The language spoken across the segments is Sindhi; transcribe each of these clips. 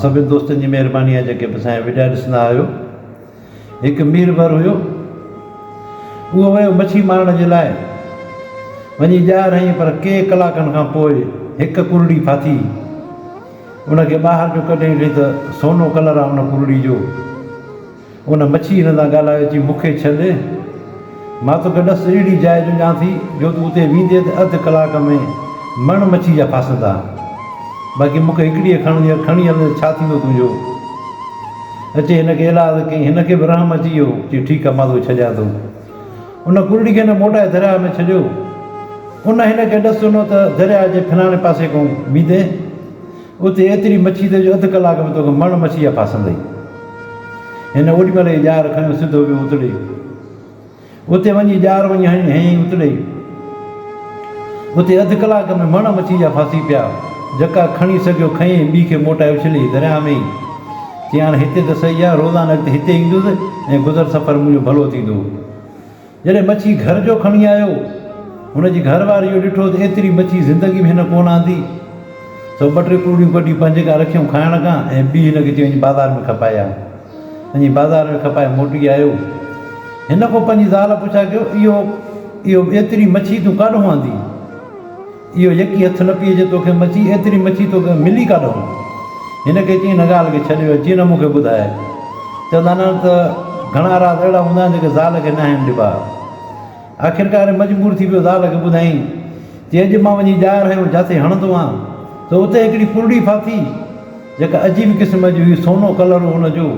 سڀني دوستن جي مهرباني آهي جيڪي به اسان جا وڊيا ڏسندا آهيو. هڪ ميربر هيو اهو ويو مڇي مارڻ جي لاء وڃي ڄار هنئي پر ڪي ڪلاڪن کان پوء هڪ ڪرڙي ڦاٿي ان کي ٻاهر جو ڪڍيائين ڏٺي ته سونو ڪلر آهي ان ڪرڙي جو. ان مڇي هن سان ڳالهايو، چي، مون کي ڇڏ، مان توکي ڏس اهڙي جاء جو ڏيان ٿي، جو تون اتي ويندين ته اڌ ڪلاڪ ۾ مڻ مڇي جا ڦاسندا. باقي مون کي هڪڙيء کڻندينء، کڻي هلندين ته ڇا ٿيندو تنهنجو؟ اچي هن کي ايلاز ڪيائين. هن کي به رحم اچي ويو، چي، ٺيڪ آ، مان توکي ڇڏيان ٿو. ان ڪرڙي کي هن موٽائي درياهه ۾ ڇڏيو. ان هن کي ڏس ڏنو ته درياهه جي فلاڻي پاسي کان ويندين، اتي ايتري مڇي اٿئي جو اڌ ڪلاڪ ۾ توکي مڻ مڇي جا ڦاسندئي. هن اوڏي مهل ئي ڄار کنيو سڌو ويو اتڙي. اتي وڃي ڄار وڃي هنيائين اتڙي. اتي اڌ ڪلاڪ ۾ مڻ مڇي جا ڦاسي پيا. جيڪا کڻي سگهيو کنئي، ٻي کي موٽائي اڇلي درياهه ۾ ئي. چيائين هاڻي هتي ته صحيح آهي، روزانه اڳتي هتي ايندس ۽ گذر سفر منهنجو ڀلو ٿيندو. جڏهن مڇي گهر جو کڻي آيو، هن جي گهر واري اهو ڏٺو ته ايتري مڇي زندگي ۾ هن ڪونه آندي، سو ٻه ٽي ڪرڙيون ڪڍي پنهنجي کان رکيائون کائڻ کان ۽ ٻي هن کي چيائين وڃي بازار ۾ کپائي آ. وڃي بازار ۾ کپائي موٽي آيو. هن کان پنهنجي زال پڇا ڪيو، اهو اهو ايتري مڇي تون ڪاڏهون آندي؟ اهو يڪي هٿ نه پيئي جي توکي مڇي، ايتري مڇي توکي ملي ڪاڏهون؟ هن کي چيائين هن ڳالهه کي ڇڏ ويو، چيائين نه مون کي ٻڌاء. چوندا آهن ته گهڻا راز اهڙا هوندا آهن جيڪي زال کي ناهن ڏبا. آخرڪار مجبور ٿي پيو زال کي ٻڌائين. چي اڄ مان وڃي ڄار هنيو جاتي هڻندو آهيان ته اتي هڪڙي ڪرڙي ڦاٿي جيڪا عجيب قسم جي هئي، سونو ڪلر هو ان جو.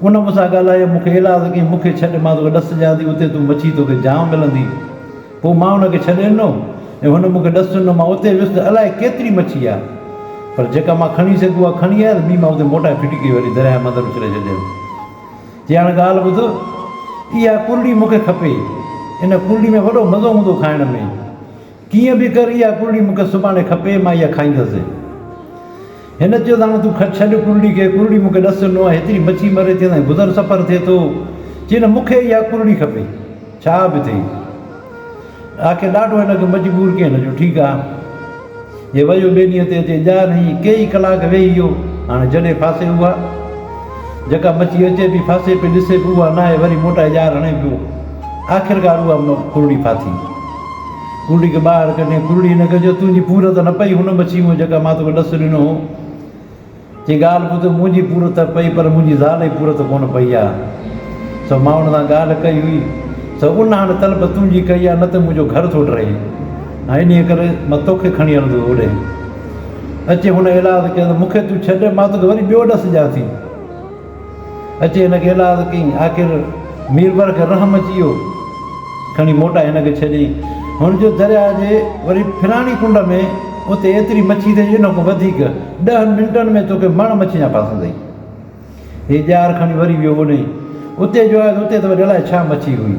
ان مون سان ڳالهايو، مون کي ايلاز ڪيائين، مون کي ڇڏ مان توکي ڏس ڏيان ٿي، اتي تون مڇي توکي جام ملندي. پوء مان ان کي ڇڏي ڏنو ۽ هن مون کي ڏس ڏنو، مان اتي ويس ته الائي ڪيتري مڇي آهي، پر جيڪا مان کڻي سگهيو اها کڻي آيس، ٻي مان اتي موٽائي ڦٽي ڪئي وري درياهه ۾ اندر اڇلي ڇڏيم. چي هاڻ ڳالهه ٻڌ، اها ڪرڙي مون کي کپي، ان ڪرڙي ۾ وڏو مزو هوندو کائڻ ۾، ڪيئن به ڪر اها ڪرڙي مون کي سڀاڻي کپي، مان اها کائيندس. هن چيو ته هاڻ تون ڇڏ ڪرڙي کي، ڪرڙي مون کي ڏس ڏنو آهي، هيتري مڇي مري ٿي ۽ گذر سفر ٿئي ٿو. چي نه مون کي اها ڪرڙي کپي، ڇا به ٿئي. آخر ڏاڍو هن کي مجبور ڪيائين، هن چيو ٺيڪ آ. هي ويو ٻئي ڏينهن تي اچي ڄار هنئي، ڪيئي ڪلاڪ ويهي ويو، هاڻي جڏهن ڦاسي اها جيڪا مڇي اچي پئي ڦاسي پئي ڏسي پئي اها ناهي، وري موٽائي ڄار هڻي پيو، آخرڪار اها ڪرڙي ڦاٿي. ڪرڙي کي ٻاهر ڪڍيائين، ڪرڙي هن کي چيو، تنهنجي پور ته نه پئي هن مڇي مان جيڪا مان توکي ڏس ڏنو هو. چي ڳالهه ٻڌ، منهنجي پور ته پئي پر منهنجي زال جي پور ته ڪونه پئي آ. سو مان ان سان ڳالهه ڪئي هئي، سو ان هاڻ طلب تنهنجي ڪئي آ، نه ته منهنجو گهر ٿو ڊهي. ۽ انهيء ڪري مان توکي کڻي هلندس اوڏهين. اچي هن ايلاز ڪيو ته مون کي تون ڇڏ، مان توکي وري ٻيو ڏس ڏيان ٿي. اچي هن کي ايلاز ڪيائين. آخر ميربر کي رحم اچي ويو. کڻي موٽائي هن کي ڇڏيائين. هن چيو درياهه جي وري فلاڻي ڪنڊ ۾ اتي ايتري مڇي اٿئي جو ان کان وڌيڪ ڏهن منٽن ۾ توکي مڻ مڇي جا ڦاسندئي. هي ڄار کڻي وري ويو اوڏهين. اتي جو آيو ته اتي ته وري الائي ڇا مڇي هئي.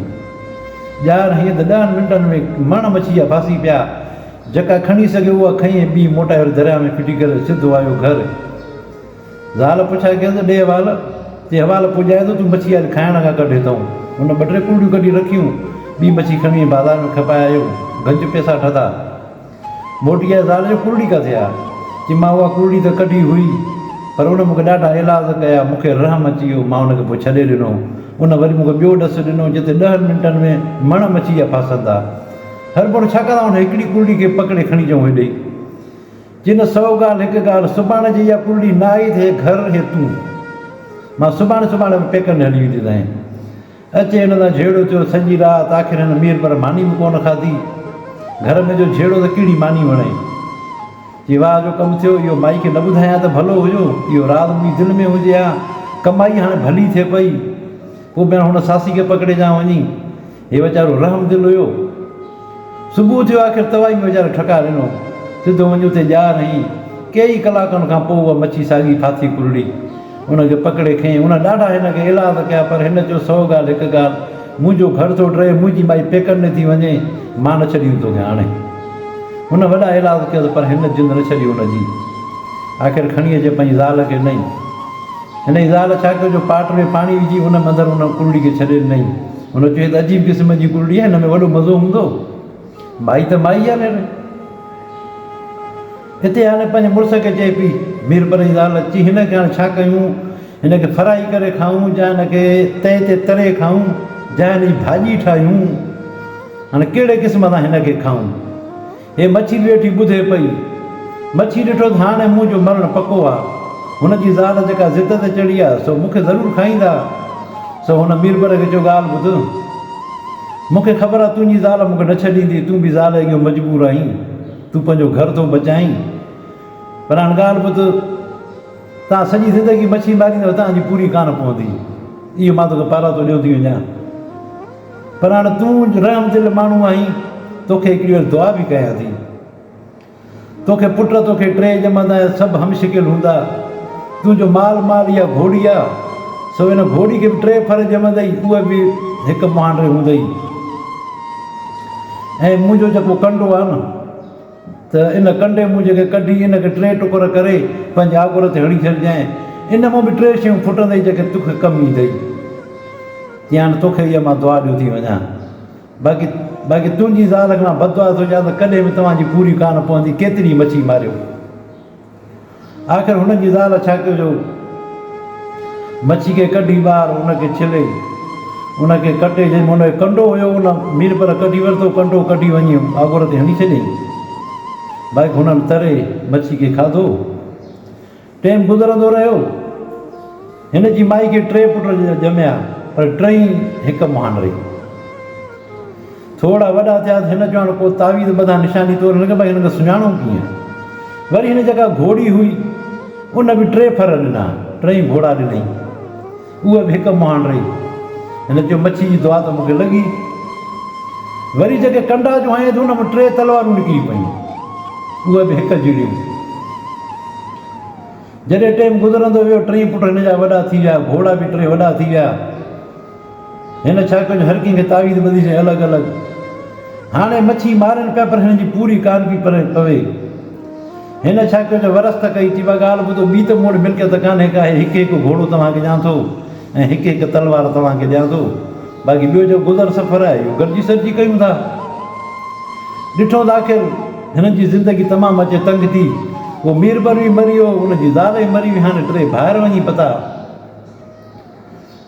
ڄار هنئين ته ڏهن منٽن ۾ مڻ مڇي جا ڦاسي پيا. جيڪا کڻي سگهيو اها کنئي ۽ ٻي موٽائي وري درياهه ۾ ڦٽي ڪري سڌو آيو گهر. زال پڇا ڪيس ته ڏي حوال، چي حوال پڄائي ٿو، تون مڇي اڄ کائڻ کان ڪڍ هتئون. هن ٻه ٽي ڪرڙيون ڪڍي رکيون، ٻي مڇي کڻي وڃي بازار ۾ کپائي آيو، گنج پئسا ٺھتا. موٽي آيو زال چيو ڪرڙي ڪٿي آ؟ چي مان اها ڪرڙي ته ڪڍي هئي، پر ان مون کي ڏاڍا ايلاز ڪيا، مون کي رحم اچي ويو، مان ان کي پوء ڇڏي ڏنو. ان وري مون کي ٻيو ڏس ڏنو، جتي ڏهن منٽن ۾ مڻ مڇي جا ڦاسندا. هرڀرو ڇا ڪندا ان هڪڙي ڪرڙي کي پڪڙي کڻي اچون هيڏي. جن سو ڳالهه هڪ ڳالهه، سڀاڻي جي اها ڪرڙي نه آئي ته هي گهر هي تون. مان سڀاڻي سڀاڻي به پيڪن ڏي هلي وينديسانء. اچي هن سان جهيڙو ٿيو سڄي رات، آخر هن ميربر ماني به ڪونه کاڌي. گهر ۾ جو جهيڙو ته ڪهڙي ماني وڻي. چي واهه جو ڪم ٿيو، اهو مائي کي نه ٻڌايان ته ڀلو هيو، اهو راز منهنجي دل ۾ هجي ها. ڪمائي هاڻي ڀلي ٿئي پئي. پوء ڀيڻ هن ساسي کي پڪڙي جان وڃي. هي ويچارو رحم دل هيو. صبح ٿيو آخر توائي ۾ ويچاري ٺڪاء ڏنو. سڌو وڃي اتي ڄار هنئي. ڪيئي ڪلاڪن کان پوء اها مڇي ساڳي ڦاٿي ڪرڙي. ان کي پڪڙي کنيائين. ان ڏاڍا هن کي ايلاز ڪيا پر هن چيو سو ڳالهه هڪ ڳالهه، منهنجو گهر ٿو ڊهي، منهنجي مائي پيڪن ڏي ٿي وڃي، مان نه ڇڏيندس توکي هاڻي. هن وڏا ايلاز ڪيس پر هن جند نه ڇڏي هن جي. آخر کڻي اچي پنهنجي زال کي ڏنائين. هن جي زال ڇا ڪيو جو پاٽ ۾ پاڻي وجهي ان ۾ اندر ان ڪرڙي کي ڇڏي ڏنائين. هن چيو هي ته عجيب قسم جي ڪرڙي آهي، هن ۾ وڏو مزو هوندو. مائي ته مائي آهي نيٺ. اتي هاڻي پنهنجي مڙس کي چئي پئي، ميربر جي زال، چي هن کي هاڻي ڇا ڪيون؟ هن کي فرائي ڪري کائون جا هن کي تئي تي تري کائون جا هن جي ڀاڄي ٺاهيون؟ هاڻي ڪهڙي قسم سان هن کي کائون؟ هي مڇي به ويٺي ٻڌي پئي. مڇي ڏٺو ته هاڻي منهنجو مرڻ پڪو آ. هن جي زال جيڪا ضد تي چڙهي آ، سو مون کي ضرور کائيندا. سو هن ميربر کي چيو، ڳالهه ٻڌ. مون کي خبر آ تنهنجي زال مون کي نه ڇڏيندي، تون به زال اڳيون مجبور آهين. تون پنهنجو گهر ٿو بچائين. پر هاڻ ڳالهه ٻڌ، توهان سڄي زندگي مڇي ماريندؤ، توهان جي پوري ڪانه پوندي. اهو مان توکي پاراتو ڏيو ٿي وڃان. پر هاڻ تون رحم دل ماڻهو آهين، توکي هڪڙي وري دعا به ڪيان ٿي. توکي پٽ توکي ٽي ڄمندا ۽ سڀ هم شڪل هوندا. تنهنجو مال مال اها گهوڙي آ، سو ان گهوڙي کي به ٽي ڦر ڄمندئي، اهي به هڪ مهانڊي هوندئي. ۽ منهنجو جيڪو ڪنڊو آ نه، ته ان ڪنڊي مون جيڪي ڪڍي ان کي ٽي ٽڪر ڪري پنهنجي آڳر تي هڻي ڇڏجانء. ان مان به ٽي شيون ڦٽندئي جيڪي توکي ڪم ايندئي. چيائين هاڻ توکي اها مان دعا ڏيو ٿي وڃان. باقي باقي تنهنجي زال کي مان بددعا ٿو ڏيان ته ڪڏهن به توهان جي پوري ڪانه پوندي ڪيتري مڇي ماريو. آخر هن جي زال ڇا ڪيو جو مڇي کي ڪڍي ٻاهر ان کي ڇلي ان کي ڪٽي جنهن ۾ ان جو ڪنڊو هيو ان ميربر ڪڍي ورتو ڪنڊو ڪڍي وڃي آڳور تي هڻي ڇڏيائين. باقي هنن تري مڇي کي کاڌو. ٽيم گذرندو رهيو. هن جي مائي کي ٽي پٽ ڄميا، پر ٽئي هڪ مهانڊري. ٿورا وڏا ٿيا ته هن چيو هاڻ ڪو تعويذ ٻڌان نشاني طور هن کي ڀائي هن کي سڃاڻون ڪيئن؟ وري هن جيڪا گهوڙي هئي، ان به ٽي ڦر ڏنا، ٽئي گهوڙا ڏنائين. اهي به هڪ مهانڊري. هن چيو مڇي جي دعا ته مون کي لڳي. وري جيڪي ڪنڊا جو هنيائين ته ان مان ٽي تلوارون نڪري پيون. اهي به هڪ جهڙيون. جڏهن ٽيم گذرندو ويو، ٽئي پٽ هن جا وڏا ٿي ويا، گهوڙا به ٽي وڏا ٿي ويا. هن ڇا ڪيو جو هر ڪنهن کي تعويذ ٻڌي ڇڏيائين الڳ الڳ. هاڻي مڇي مارين پيا پر هن جي پوري ڪانه پئي پوي. هن ڇا ڪيو جو ورثت ڪئي، چي ڀا ڳالهه ٻڌو، ٻي ته مون وٽ ملڪيت ڪانهي ڪا، هي هڪ هڪ گهوڙو توهان کي ڏيان ٿو ۽ هڪ هڪ تلوار توهان کي ڏيان ٿو، باقي ٻيو جو گذر سفر آهي اهو گڏجي سڏجي ڪيون ٿا. ڏٺو ته آخر هنن جي زندگي تمام اچي تنگ ٿي. اهو ميربر به مري ويو، ان جي زال به مري وئي، هاڻي ٽي ڀائر وڃي پتا.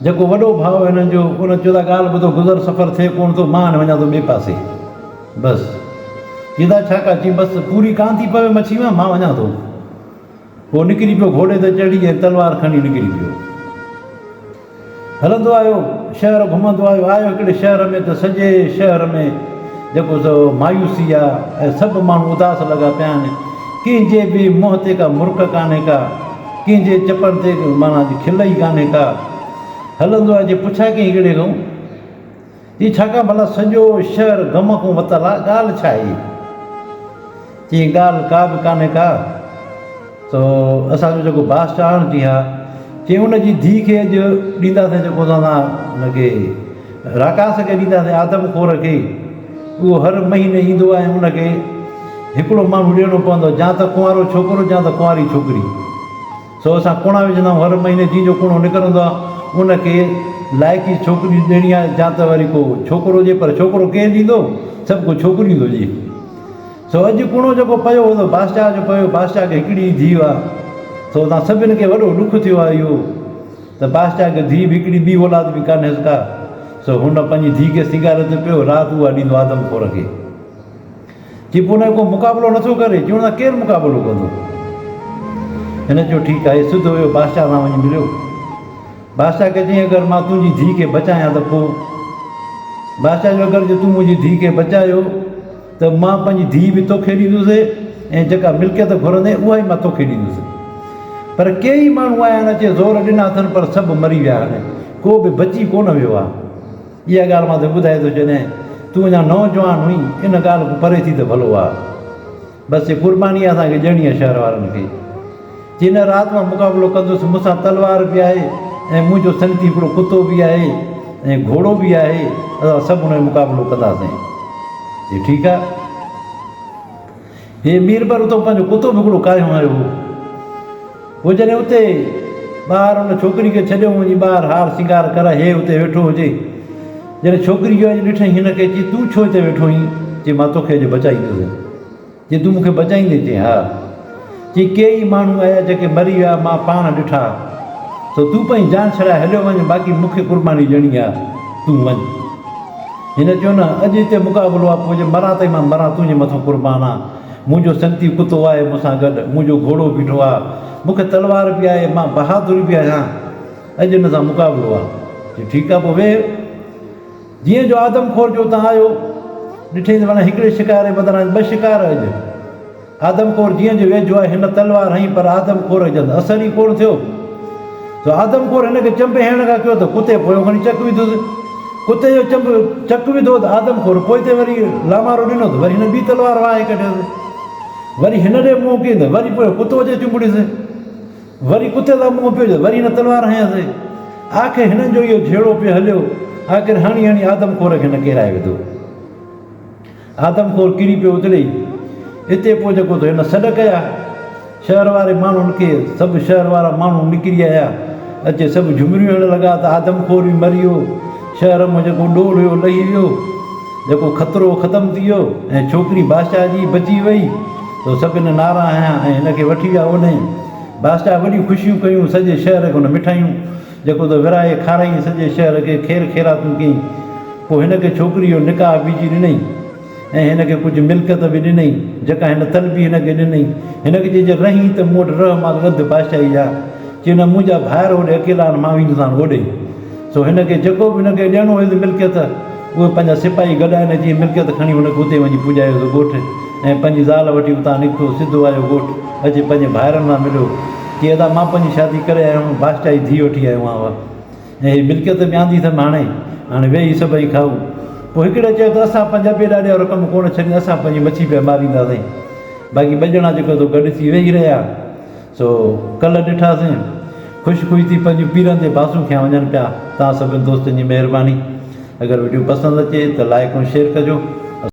جيڪو وڏو ڀاء هو هنن جو، ان چيو ته ڳالهه ٻڌو گذر سفر ٿئي ڪونه ٿو، مان هاڻي وڃان ٿو ٻئي پاسي. بس. چي ٿا ڇا ڪا؟ چي بس پوري ڪانه ٿي پوي مڇي مان، مان وڃان ٿو. پوء نڪري پيو گهوڙي تي چڙهي ۽ تلوار کڻي نڪري پيو. هلندو آيو، شهر گهمندو آيو، آيو هڪڙي شهر ۾ ته سڄي شهر ۾ جيڪو سو مايوسي آ ۽ سڀ ماڻهو اداس لڳا پيا آهن. ڪنهن جي به منهن تي ڪا مرڪ ڪانهي ڪا، ڪنهن جي چپن تي معنيٰ کل ئي ڪانهي ڪا. هلندو آيو جي پڇا ڪيائين هڪڙي کان، چي ڇا ڪا ڀلا سڄو شهر غم کان وتل آ، ڳالهه ڇا آهي؟ چيائين ڳالهه ڪا به ڪانهي ڪا. سو اسان جو جيڪو بادشاهه آهي نه چي ها، چيائين ان جي ڌيء کي اڄ ڏينداسين جيڪو اسان ان کي راڪاس کي ڏينداسين آدم خور کي، اهو هر مهيني ايندو آهي ۽ ان کي هڪڙو ماڻهو ڏيڻو پوندو آهي، جا ته ڪنوارو ڇوڪرو جا ته ڪنواري ڇوڪري. سو اسان ڪوڻا وجهندا آهيون هر مهيني جنهن جو ڪوڻو نڪرندو آهي ان کي لائقي ڇوڪري ڏيڻي آهي جا ته وري ڪو ڇوڪرو هجي پر ڇوڪرو ڪير ڏيندو سڀ ڪو ڇوڪريون ٿو ڏي. سو اڄ ڪوڻو جيڪو پيو هو سو بادشاهه جو پيو، بادشاهه کي هڪڙي ئي ڌيء آهي سو اسان سڀن کي وڏو ڏک ٿيو آهي اهو ته بادشاهه کي ڌيء به هڪڙي ٻي اولاد به ڪانهيس ڪا، سو هن پنهنجي ڌيء کي سينگاري ته پيو، رات اها ڏيندو آدم خور کي. چي پوء هن جو ڪو مقابلو نٿو ڪري، چي هن سان ڪير مقابلو ڪندو؟ هن چيو ٺيڪ آهي، سڌو ويو بادشاهه سان وڃي مليو. بادشاهه کي چيائين اگر مان تنهنجي ڌيء کي بچايان ته پوء؟ بادشاهه چيو اگر جي تون منهنجي ڌيء کي بچايو ته مان پنهنجي ڌيء به توکي ڏيندس ۽ جيڪا ملڪيت گهرندين اها ئي مان توکي ڏيندس. پر ڪيئي ماڻهو آيا آهن اچي زور ڏنا اٿن پر سڀ مري ويا آهن، ڪو به بچي ڪونه ويو آهي. اها ڳالهه مان توکي ٻڌائي ٿو ڇڏيان، تون اڃا نوجوان هئين، ان ڳالهه کان پري ٿي ته ڀلو آهي. بس هي قرباني اسان کي ڏيڻي آهي شهر وارن کي. چي نه رات مان مقابلو ڪندس، مون سان تلوار به آهي ۽ منهنجو سنگتي هڪڙو ڪتو به آهي ۽ گهوڙو به آهي، اسان سڀ ان جو مقابلو ڪنداسين. چي ٺيڪ آهي. هي ميربر اتو پنهنجو ڪتو به هڪڙو ڪاهيو آيو هو. پوء جڏهن اتي ٻاهر ان ڇوڪري کي ڇڏيو وڃي ٻاهر هار سينگار ڪرائي هي اتي ويٺو هجي. جڏهن ڇوڪري جو اڄ ڏٺائين هن کي چي تون ڇو هتي ويٺو آهين؟ چي مان توکي اڄ بچائيندس. چي تون مون کي بچائيندين؟ چي ها. چي ڪيئي ماڻهو آيا جيڪي مري ويا مان پاڻ ڏٺا. سو تون پنهنجي جان ڇڏائي هليو وڃ باقي مون کي قرباني ڏيڻي آ تون وڃ. هن چيو نه اڄ هتي مقابلو آ پوء جي مران ته مان مران تنهنجي مٿان قربان آ. منهنجو سنگتي ڪتو آهي مون سان گڏ منهنجو گهوڙو بيٺو آ. مون کي تلوار به آهي مان بهادر به آهيان. اڄ هن سان مقابلو آ. چيو ٺيڪ آ پوء ويهه. جيئن جو آدم خور جو اتان آيو، ڏٺئين ته معنيٰ هڪڙي شڪار جي بدران ٻه شڪار اڄ. آدم خور جيئن جو ويجهو آيو، هن تلوار هنئي پر آدم خور کي جند اثر ئي ڪونه ٿيو. سو آدم خور هن کي چنبي هڻڻ کان ڪيو ته ڪتي پويون کڻي چڪ وڌس. ڪتي جو چنب چڪ وڌو ته آدم خور پوئتي وري لامارو ڏنو ته وري هن ٻي تلوار واهي ڪڍيس. وري هن ڏي منهن ڪيائين ته وري پويون ڪتو اچي چنبڙيس. وري ڪتي سان منهن پيو وري هن تلوار هنيس. آخر هنن جو اهو جهيڙو پيو هليو. آخر هڻي هڻي آدم خور کي هن ڪيرائي وڌو. آدم خور ڪري پيو اتڙي. اتي پوء جيڪو ته هن سڏ ڪيا. شهر واري ماڻهن کي سڀ شهر وارا ماڻهو نڪري آيا. اچي سڀ جهمريون هڻڻ لڳا ته آدم خور به مري ويو. شهر مان جيڪو ڏول هيو لهي ويو. جيڪو خطرو هو ختم ٿي ويو ۽ ڇوڪري بادشاهه جي بچي وئي. سو سڀ هن نعرا هنيا ۽ هن کي وٺي ويا اوڏهين. بادشاهه وڏيون خوشيون ڪيون، سڄي شهر کي هن مٺايون جيڪو ته ورهائي کارائين، سڄي شهر کي خير خيراتون ڪيائين. پوء هن کي ڇوڪريء جو نڪاح وجهي ڏنائين ۽ هن کي ڪجهه ملڪيت به ڏنائين، جيڪا هن طلبي هن کي ڏنائين. هن کي چيائين، جي رهين ته مون وٽ رهه، مان اڌ بادشاهي ڏيان. چيائين، نه، منهنجا ڀائر هوڏي اڪيلا آهن، مان ويندوسان هوڏي. سو هن کي جيڪو به هن کي ڏيڻو هيس ملڪيت، اهي پنهنجا سپاهي گڏائي هن جي ملڪيت کڻي هن کي اتي وڃي پڄايوس ڳوٺ ۽ پنهنجي زال وٺي اتان نڪتو سڌو آيو ڳوٺ اچي پنهنجي ڀائرن سان مليو چي ادا مان پنهنجي شادي ڪري آيو هيم بادشاهي ڌيء وٺي آيو آهيان ۽ هي ملڪيت به آندي اٿم هاڻي هاڻي ويهي سڀئي کائون پوء هڪڙي چيو ته اسان پنهنجي ابي ڏاڏي وارو ڪم ڪونه ڇڏينداسين اسان پنهنجي مڇي پيا مارينداسين باقي ٻه ڄڻا جيڪو سو گڏ ٿي ويهي رهيا سو ڪلهه ڏٺاسين خوش خوش ٿي پنهنجون پيرن تي باسون کنيا وڃن پيا. توهان سڀني دوستن جي مهرباني. اگر وڊيو پسند اچي ته لائيڪ ۽ شيئر ڪجو.